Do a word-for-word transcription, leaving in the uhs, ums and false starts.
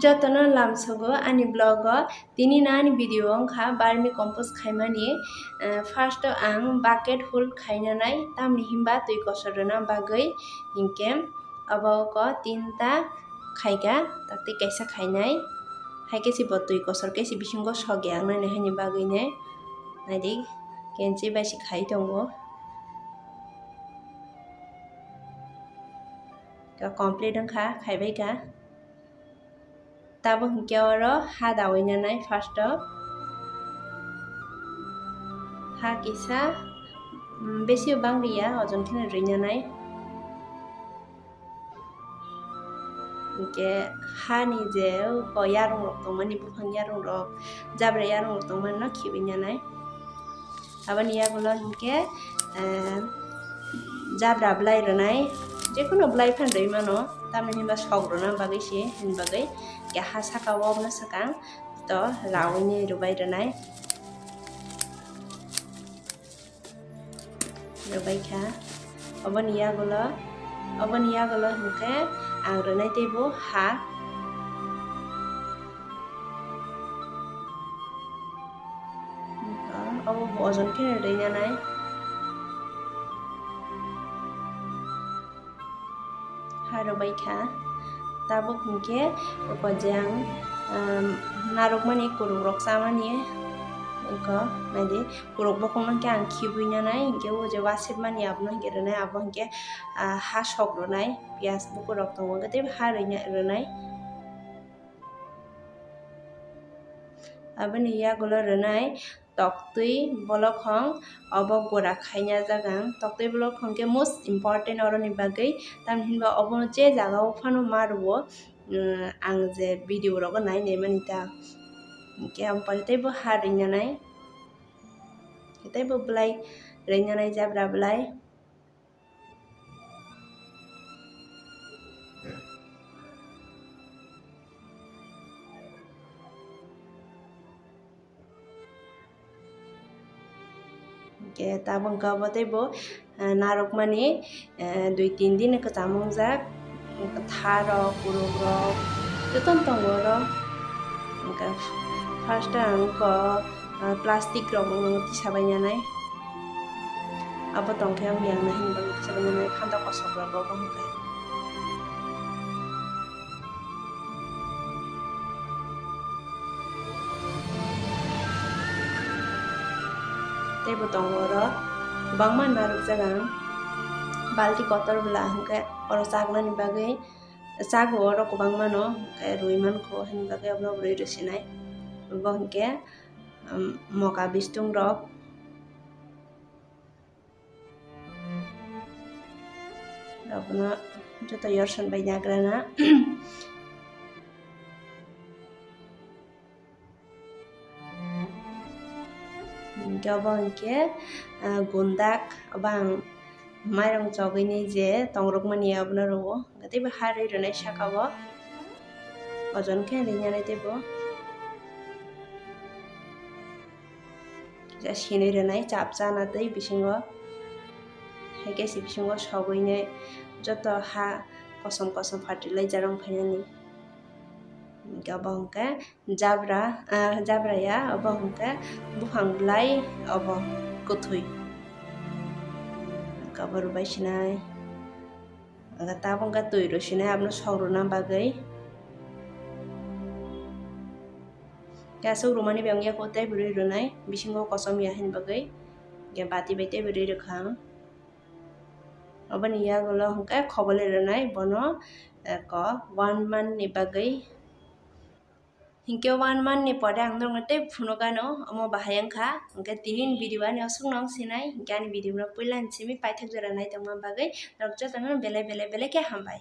Jotono lamsogo ani vlog o. Tini no ani video wngkha vermi compost khaimani. Eh, first o ang bucket full khainanai, tamni hinba twi kosor rwna bagwi, hinkhe obo oko tinta khaika, taktwi kaisa khainai, haikhe se bo twi kosor khe se bisingo sogya wngnani haini bagwi nai. Naidi, kenchi bai se khai tongo. Complete wngkha, khaibai kha. Tabuk hinkhe oro ha dawi nanai first o. Ha kisa, mm, besi bang riya, ojon kheno rwi nanai. Hinkhe hani je o yarung rok tongmani, buphang yarung rok, jabra yarung rok tongmani no khibi nanai. Aboni yagulo hinkhe, eh, jabra bwlai rwnai, jekunu bwlai phan rwi mano, tamni hinba sok rwna bagwi se, hini bagwi khe ha saka o obono swkang to rawi ni rwbai rwnai, rwbai kha. Oboni yagulo, oboni yagulo hinkhe ang rwnai teibo ha. Obo bo ojon khe rwi nanai. Ha rwbai kha. Tabuk hinkhe oko je ang, um, narwkmani kwrwk rok chamani oko naidi kwrwk bokhok no khe ang khibwi nanai, hinkhe o je wasepmani abono hinkhe rwnai, abo hinkhe, ah, ha sok rwnai, piyaj bukur rok tongo, tei ha rwnai. Aboni yagulo rwnai toktwi bolokhong, obo gura khaina jaga ang. Toktwi bolokhong khe most important oroni bagwi, tamni hinba obo je jaga o phano ma rwo, um, ang je video rogo nai nai mani ta. Hinkhe ang pore teibo ha rwi nanai, teibo bwlai rwi nanai, jabra bwlai. Hinkhe tabuk khe obo teibo, eh, narwkmani, eh, dui tin din kwcham wngjak, tha rok, kwrwk rok jotono tongo oro. Hinkhe first o ang kok, ah, plastic rok no tisabai nanai. Abo tongkhe ang yang nai hinwi bagwi tisabai nanai, phanda kosok rogo bo hinkhe. Teibo tongo oro kwbangma narwkjak ang, balti kotor bwla hinkhe oro chaknani bagwi. Chago oro kwbangma no, hinkhe rwi mankho, hini bagwi abono rwi rwsinai. Bo hinkhe, um, moka bistung rok. Abono joto yorson bai nagrana. Hinkhe obo hinkhe, ah, gundak, obo ang mairung chogwini je tongrwkmani abono rwo. Hinkhe teibo ha rwi rwnai saka o. Ojon khe rwi nanai teibo. Kisa sinwi rwnai chap chana tei bisingo. Haikhe se bisingo sogwinai joto ha kosom kosom fertilizer wng phainani. Hinkhe obo hinkhe jabra, ah, jabra ya, obo hinkhe buphang bwlai, obo kwthwi. Hinkhe obo rwbai sinai. Hinkhe tabuk hinkhe twi rwsinai abono sok rwna bagwi. Khe aswk rwmani bai wngya kho teibo rwi rwnai, bisingo kosom ya hini bagwi. Hinkhe bati bai teibo rwi rwkha ang. Oboni yagulo hinkhe khobolwi rwnai bono, eko one month ni bagwi. Hinkhe one month ni pore ang norokno tei phunukgano, omo bahai wngkha. Hinkhe tini ni video ani aswkno wng sinai, hinkhe ani video no puila ni simi paithak jora naitongma bagwi norok jotono belai belai belai khe hambai.